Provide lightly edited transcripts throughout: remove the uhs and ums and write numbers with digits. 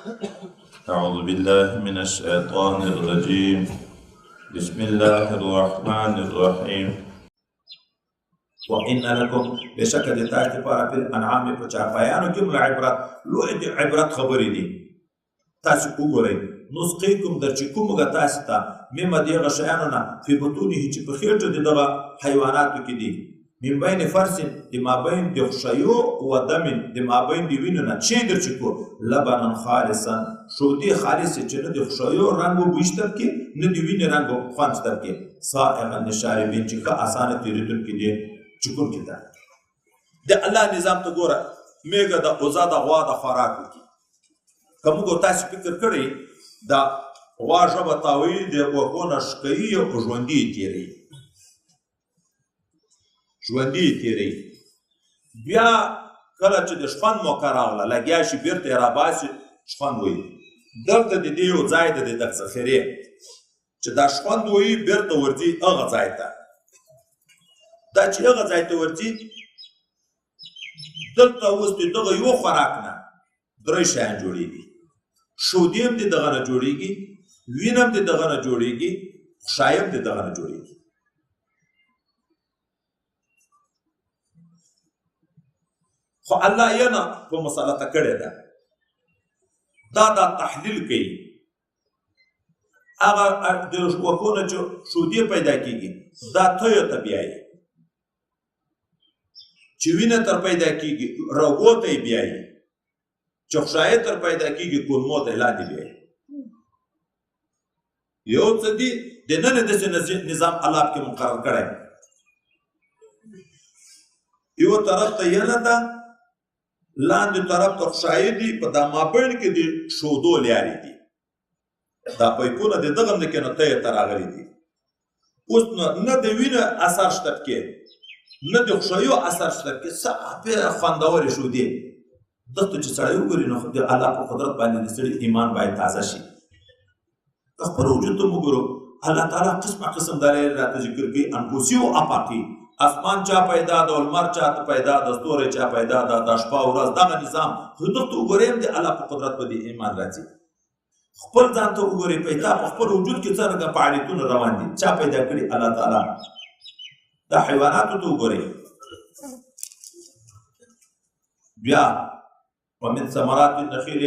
أعوذ بالله من الشيطان الرجيم. بسم الله الرحمن الرحيم. وإن لكم بشک د تاسو لپاره په انعام په چارپایانو کې هم عبرت، لوی د عبرت خبرې دي. تاسو وګورئ، نسقیکم در چې کوم موږ تاسو ته مما د هغه شیانو نه فی بطونه چې په خېټه د دغه حیواناتو کې دي، من بین فرس د مابین د خشیو و دم د مابین د وینو نه چې در چې کو لبنا خالصا، شودې خالصې چې نه د خشیو رنګ و بوی شته پکې، نه د وینې رنګ و خوند شته پکې، سائغا للشاربین چې ښه اسانه تېرېدونکي دي چکونکي ده. د الله نظام ته ګوره، مېږه د اوزه د غوا د خوراک وکړي. که موږ تاسو فکر کړی، دا غوا ژبه تاووي، د غوښو نه ښکوي او ژوندي یې تېروي، ژوندي یې تېروي. بیا کله چې د شخوند موقع راغله، لګیا شي بېرته یې راباسي، شخوند وایي. دلته د دې یو ځای دی د دغه ذخیرې چې دا شخوند وایي، بېرته ورځي هغه ځای ته. دا چې هغه ځای ته ورځي، دلته اوس د دغه یو خوراک نه درې شیان جوړېږي. شودې هم د دغه نه جوړېږي، وینه هم د دغه نه جوړېږي، خشای هم د دغه نه جوړېږي. خو الله یې نه په مسلطه کړې ده، دا دا تحلیل کوي. هغه د غوښو نه چې شودې پیدا کېږي، دا تیو ته بیایي، چې وینه تر پیدا کېږي رګو ته یې بیایي، چې خشایې تر پیدا کېږي کولمو ته یې لاندې بیایي. یو څه دي د ننه داسې نظام الله پکې مقرر کړی. یو طرف ته ینه ده، لاندې طرف ته خشایې دي، په دا مابین کې د شودو لیارې دي. دا پایپونه د دغه ځمکې نه تیې ته راغلي دي. اوس نه د وینې اثر شته پکې، نه د خشایو اثر شته پکې، څه خوندورې شودې. دلته چې سړی وګوري نو د الله په قدرت باندې د سړي ایمان باید تازه شي. که خپل وجود ته وګورو، الله تعالی قسمه قسم دلایل راته ذکر کوي، انفسي او افاقي. اسمان چا پیدا ده، لمر چا ته پیدا ده، ستوری چا پیدا ده، دا شپه او ورځ دغه نظام. خو دلته وګورئ هم د الله په قدرت باندې ایمان راځي. خپل ځان ته وګورئ، پیدا په خپل وجود کې څرنګه فعالیتونه روان دي، چا پیدا کړي؟ الله تعالی. دا حیواناتو ته وګورئ. بیا ومن ثمرات النخیل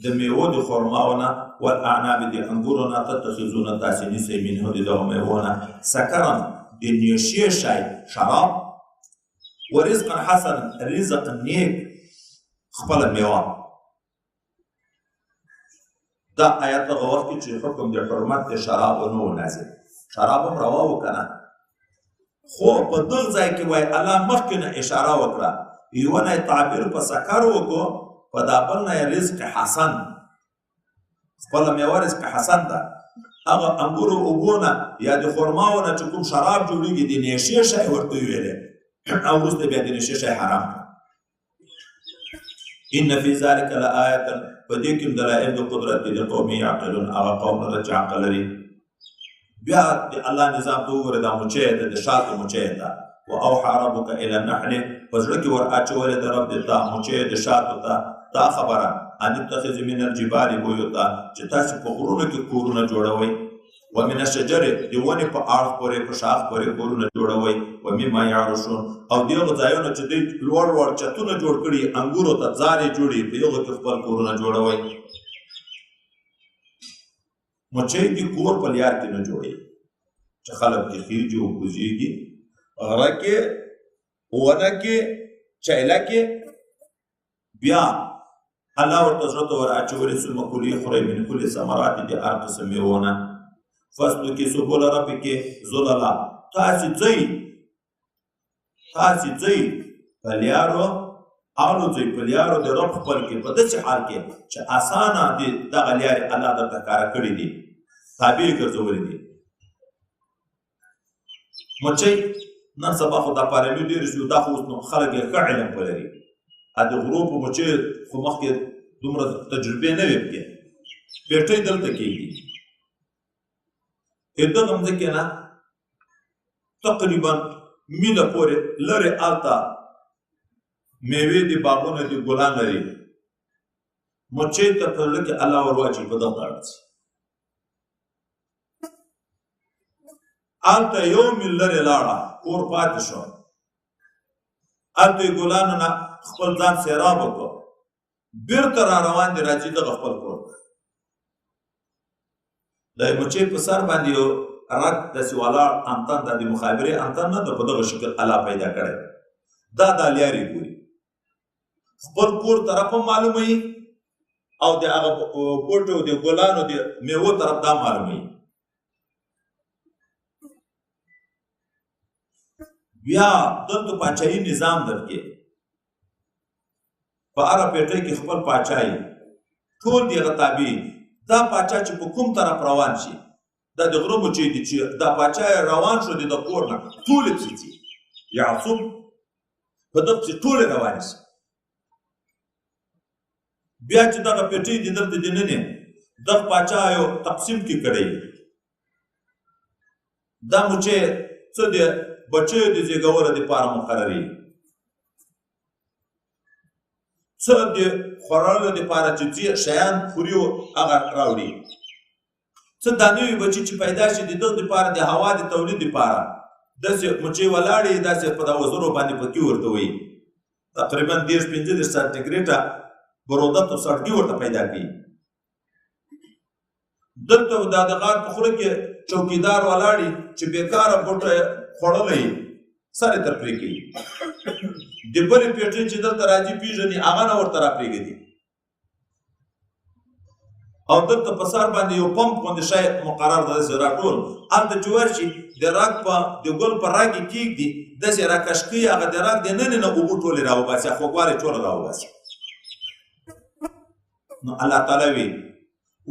د میوو د خرماو نه، والاعناب د انګورو نه، تتخذون تاسې نیسئ منه د دغو میوو نه سکرا د نیشې شی شراب، ورزقا حسنا رزق نیک خپله میوه. دا آیت هغه وخت کې چې حکم د حرمت د شرابو نه و نازل، شراب هم روا و که نه، خو په دغه ځای کې وایي الله مخکې نه اشاره وکړه، یوه نه یې تعبیر په سکر وکړو، په دا بل نه یې رزق حسن، خپله میوه رزق حسن ده. هغه انګورو اوبو نه یا د خرماو نه چې کوم شراب جوړېږي د نیشې شی ورته ویلی، او وروسته بیا د نیشې شی حرام کړه. ان فی ذلک لآیة، په دې کې هم دلایل د قدرت دي لقوم یعقلون، هغه قوم لره چې عقل لري. بیا د الله نظام ته وګوره، دا مچۍ ده، د شاتو مچۍ ده. واوحى ربک الی النحل، په زړه کې ور اچولې د رب د تا مچۍ د شاتو ته دا خبره، ان اتخذ من الجبال بیوتا، چې تاسو په غرونو کې کورونه جوړوئ، ومن الشجر د ونې په اړخ پورې په شاخ پورې کورونه جوړوئ، ومما یعرشون، او د هغو ځایونو چې دوی لوړ لوړ چتونه جوړ کړي، انګورو ته ځالې جوړې، په هغو کې خپل کورونه جوړوئ. مچۍ د کور په لیار کې نه جوړوي چې خلک کې خېږي او کوزېږي، غره کې، ونه کې، چیله کې. بیا الله ورته زړه ته ور اچولې، ثم کلي خورئ من کل ثمرات د هر قسم میوو نه، فاسلکي سبل ربک ذللا، تاسې ځئ، تاسې ځئ په لیارو، الوځئ په لیارو د رب خپل کې، په داسې حال کې چې اسانه دي دغه لیارې الله درته ښکاره کړې دي، تابع یې ګرځولې دي. مچۍ نن سبا خو دا پارلي ډېرې شو، دا خو اوس نو خلک یې ښه علم ولري. د غرو په مچۍ خو مخکې دومره تجربې نه وې پکې، پېټۍ دلته کېږي. دغه مځکې نه تقریبا میله پورې لرې هلته میوې دي، باغونه دي، ګلان لري. مچۍ ته په زړه کې الله ور واچوي، په دغه اړ ځي. هلته یو میل لرې لاړه، کور پاتې شو. هلته یې ګلانو نه خپل ځان سیراب وکړ، بیرته را روان دي، راځي دغه خپل کور ته. د مچۍ په سر باندې یو رګ داسې ولاړ انتن ده، د مخابرې انتن نه ده، په دغه شکل الله پیدا کړی. دا د لیارې ګوري، خپل کور طرف هم معلوموي او د هغه بوټو د ګلانو د میوو طرف دا معلوموي. بیا دلته پاچاهي نظام درکې، په هره پېټۍ کې خپل پاچا یي، ټول د هغه تابع. دا پاچا چې په کوم طرف روان شي، دا د غره مچۍ دي، چې دا پاچا یې روان شو د کور نه، ټولې پسې ځي، یعصب په ده پسې ټولې روانې شي. بیا چې دغه پېټۍ دي دلته دننې، دغه پاچا یو تقسیم کې کړی، دا مچۍ څه د بچیو د زېږولو دپاره مقرري، څه د خوړلو دپاره چې ځي شیان خوري هغه راوړي، څه دا نوي بچي چې پیدا شي د دغه دپاره د هوا د تولید دپاره داسې مچۍ ولاړې، داسې په دا وزرو باندې پکې ورته وایي. تقریبا 30 35 سانټي ګریډه برودت او سړګي ورته پیدا کوي. دلته دا د غار په خوله کې چوکیدار ولاړي چې بېکاره بوټی خوړلی سر یې تر پرې کوي. د بلې پېټۍ چې دلته راځي پېژني، هغه نه ورته راپرېږدي. او دلته په سر باندې یو پمپ غوندې شی مقرر ده، داسې راټول هلته چې ورشي د رګ په د ګل په رګ یې کېږدي، داسې راکش کوي، هغه د رګ د ننې نه اوبه ټولې راوباسي، خوږوالی ټوله راوباسي. نو الله تعالی وی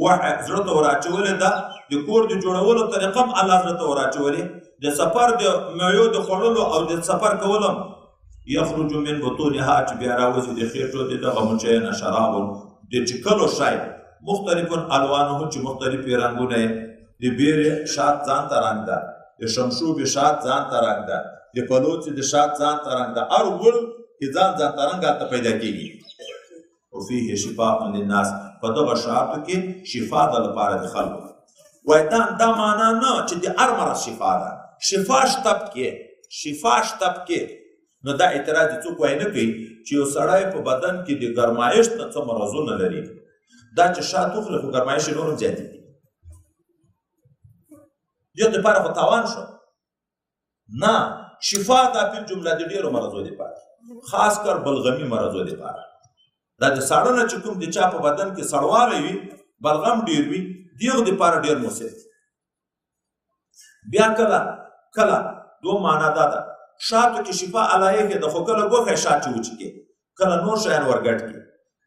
وحی زړه ته وراچولې ده، د کور د جوړولو طریقه هم الله زړه ته وراچولې، د سفر د میوو د خوړلو او د سفر کولم. یخرج من بطونها، چې بیا راوځي د خېټو د دغه مچۍ نه شراب د چکلو شی، مختلف الوانه، چې مختلف رنګونه یې. د بیرې شات ځان ته رنګ ده، د شمشوبې شات ځان ته رنګ ده، د پلوڅې د شات ځان ته رنګ ده، هر ګل کې ځان ځان ته رنګ هلته پیدا کېږي. وفيه شفاء للناس، په دغه شاتو کې شفا ده لپاره د خلکو. وای دا دا معنا نه چې د هر مرض شفا ده، شفا شته پکې، شفا شته پکې. نو دا اعتراض څوک وای نه کوي چې یو سړی په بدن کې د ګرمایښت نه څه مرضونه لري، دا چې شات وخوري خو ګرمایښت یې نور هم زیاتېږي، دې دپاره خو تاوان شو. نه، شفا دا په جمله د ډېرو مرضو دپاره، خاص کر بلغمي مرضو دپاره. دا د ساړه نه چې کوم د چا په بدن کې سړوالی وي، بلغم ډېر وي، دیغ دپاره ډېر موثر دی. بیا کله کله دوه معنا دا ده، شاتو کې شفا الله یې ده، خو کله غوښه شات چې وچکې، کله نور شیان ورګډ کړي.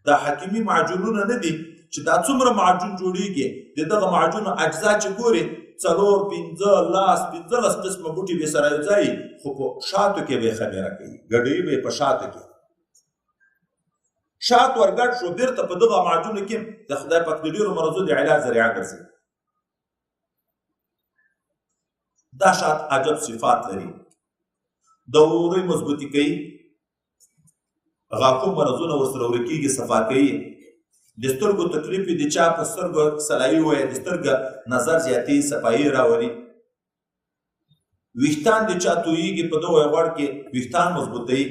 دا حکیمي معجونونه نه دي چې دا څومره معجون جوړیږي، د دغه معجون اجزا چې ګوري 4 5 10 15 قسمه بوټي به سره یو ځای، خو په شاتو کې به یې خمیره کوي، ګډوي به یې په شاتو کې. شات ورګډ شو بیرته په دغه معجونو کې د خدای پاک د ډېرو مرضو د علاج ذریعه ګرځي. دا شات عجب صفات لري، د ورۍ مضبوطي کوي، غاښو مرضونه ورسره ورکېږي، صفا کوي. د سترګو تکلیف د چا په سترګو سلایي وایي، د سترګه نظر زیاتوي، صفایي راولي. ویښتان د چا تویېږي په دغه غوړ کې ویښتان مضبوطوي.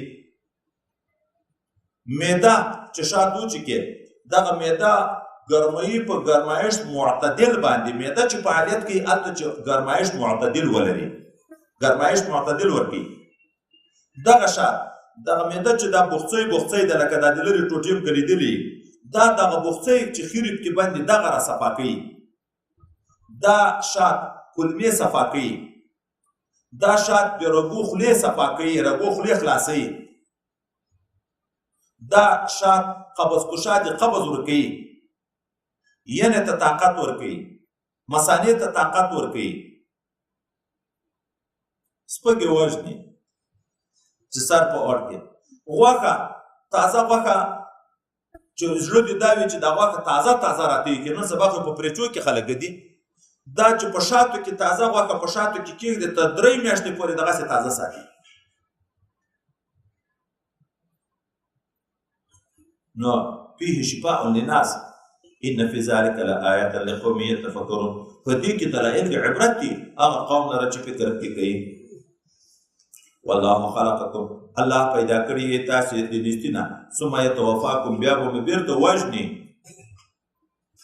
معده چې شات وچکې، دغه معده ګرموي په ګرمایښت معتدل باندې. معده چې فعالیت کوي هلته چې ګرمایښت معتدل ولري، ګرمایښت معتدل ورکوي. دغه شات دغه معده چې دا بخڅۍ بخڅۍ ده، لکه دا د لرې ټوټې هم که لیدلي، دا دغه بخڅۍ چې خیرې پکې باندې دغه را صفا کوي. دا شات کولمې صفا کوي، دا شات د رګو خولې صفا کوي، رګو خولې خلاصوي. دا شات قبض کشا د قبض ورکوي، ینې ته طاقت ورکوي، مثانې ته طاقت ورکوي. سپږې وژني چې سر په اور کې. غوښه تازه غوښه چې زړه دې دا وي چې دا غوښه تازه تازه راتوي، که نن سبا خو په پرېچو کې خلک دي، دا چې په شاتو کې تازه غوښه په شاتو کې کېږدي تر 3 میاشتې پورې دغسې تازه ساتي. نو فيه شفاء للناس ان فی ذلک لآیات لقوم یتفکرون. په دې کې دلایل د عبرت دي هغه قوم لره چې فکر پکې کوي. والله خلقکم، الله پیدا کړی یې تاسې د نیستي نه، ثم یتوفاکم، بیا به مو بېرته وژني.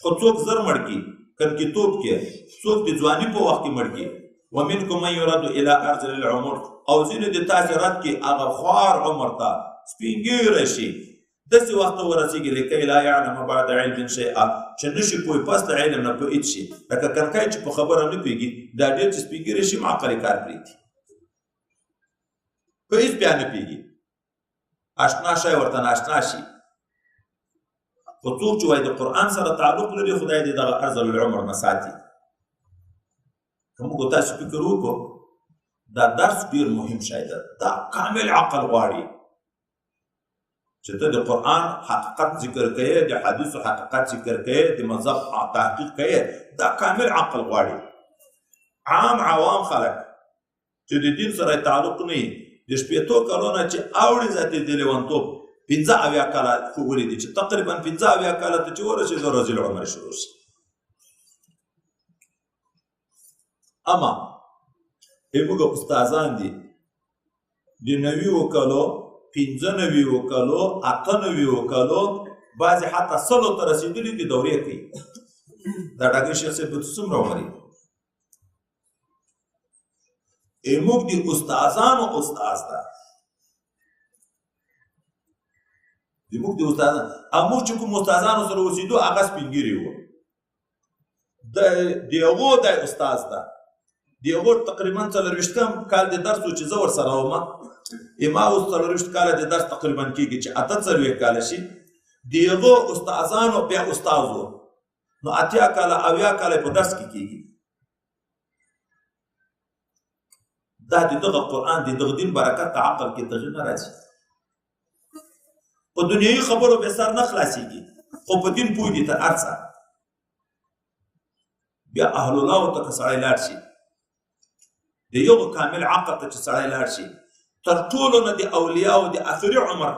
خو څوک زر مړ کړي کنکیتوب کې، څوک د ځواني په وخت کې مړ کړي. ومنکم من یرد الی ارذل العمر، او ځینې د تاسې رد کړي هغه خوار عمر ته، سپین ږیری شي، داسې وخت ته ورسېږي لکه لا یعلم بعد علم شیئا، چې نشي پوه پس د علم نه په هېڅ شي. لکه کنکی چې په خبره نه پوهېږي، دا ډېر چې سپین ږیری شي عقل یې کار پرېږدي، په هېڅ بیا نه پوهېږي، اشنا شی ورته ناشنا شي. خو څوک چې وایي د قرآن سره تعلق لري، خدای دې دغه ارذل العمر نه ساتي. که موږ تاسو فکر وکړو، دا درس ډېر مهم شی ده، دا کامل عقل غواړي چې ته د قرآن حقیقت ذکر کوې، د حدیثو حقیقت ذکر کوې، د مذهب تحقیق کوې، دا کامل عقل غواړي. عام عوام خلک چې د دین سره تعلق نه وي، د شپېتو کلو نه چې اوړي ذاتې د لیونتوب 75 کاله ښوولي دي، چې تقریبا 75 کاله ته چې ورسېږي رذیل عمر شروع شي. اما موږ استادان دي د 90 کلو، 95 کلو، 98 کلو، بعضې حتی 100 ته رسېدلي دي، دورې کوي. دا ډاکټر شیخ صاحب به څومره عمر وي؟ موږ د استادانو استاد ده، د موږ د استادانو، او موږ چې کوم استادانو سره اوسېدو هغه سپین ږیري وو، د هغو دی استاد ده. د هغو تقریبا 24 کال د درس و چې زه ورسره وم، ما اوس 24 کاله د درس تقریبا کېږي چې 48 کاله شي. د هغو استادانو بیا استاد و، نو 80 کاله 70 کاله په درس کې کېږي. دا د دغه قرآن د دغه دین برکت ته عقل کې تغیر نه راځي. په دنیوي خبرو به سر نه خلاصېږي، خو په دین پوه دي تر هر څه. بیا اهل الله ته که سړی لاړ شي، د یو کامل عقل ته چې سړی لاړ شي، تر ټولو نه د اولیاو د اخري عمر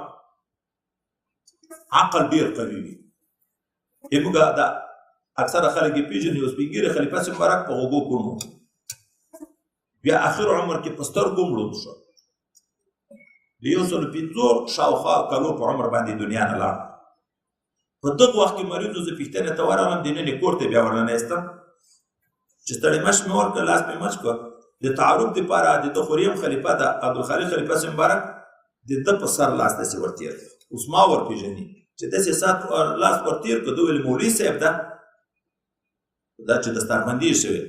عقل ډېر قوي وي. موږ دا اکثره خلک یې پېژني، یو سپین ږیری خلیفه صاحب مبارک په غوږو کوڼ و، بیا اخر عمر کې په سترګو مړ شو، د 105 شاوخوا کلو په عمر باندې دنیا نه لاړ. په دغه وخت کې مریض و، زه پوښتنې ته ورغلم، د ننې کور ته بیا ورننه ایستم چې ستړی مش مې ورکړ، لاس مې مچ کړ. د تعارف دپاره د ده خوریم خلیفه ده عبدالخالق خلیفه صاحب مبارک د ده په سر لاس داسې ورتېر کړ. اوس ما ورپېژني چې داسې سات لاس ورتېر کړ، ده ویل مولوي صاحب ده، دا چې دستاربندي یې شوې،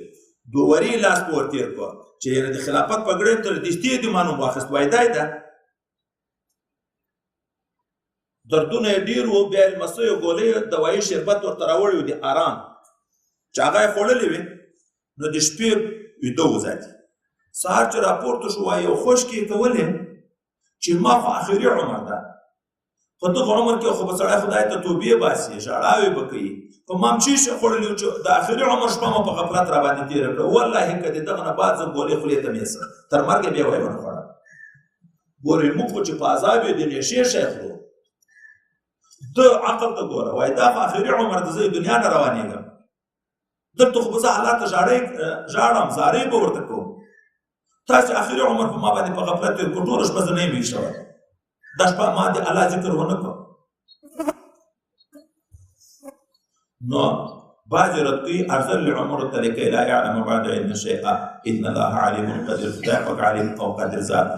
دوورې لاس په ورتېر کړ چې یعنې د خلافت پګړۍ تر دستې دې ما نوم واخیست، وایي دی ده. دردونه یې ډېر وو، بیا یې لمسیو ګولیو دوایي شربت ورته راوړی و د ارام، چې هغه یې خوړلې وي نو د شپې ویده وځاتي. سهار چې راپورته شو، وایي یو خوشکې یې کولې چې ما خو اخري عمر ده، په دغه عمر کې خو به سړی خدای ته توبې باسي، ژړاوې به کوي، په ما هم چې شی خوړلي وو چې د اخري عمر شپه مو په غفلت را باندې تېره کړه، والله که د دغه نه بعد زه ګولۍ خولې ته مې څه تر مرګه بیا وایي ونه خوړه. ګورئ موږ خو چې په عذاب یې د نشې شی خورو، ده عقل ته ګوره، وایي دا خو اخري عمر ده، زه یې دنیا نه روانېږم، دلته خو به زه الله ته ژاړم، زارۍ به ورته کوم، تاسې اخري عمر په ما باندې په غفلت تېر کړو، ټوله شپه زه نه یم ویښ شوی، دا شپه ما د الله ذکر ونه کړ. نو بعضې رد کوي ارذل العمر ته لکي لا یعلم بعد علم شیئا ان الله علیم قدیر. خدای پاک علیم او قادر ذات.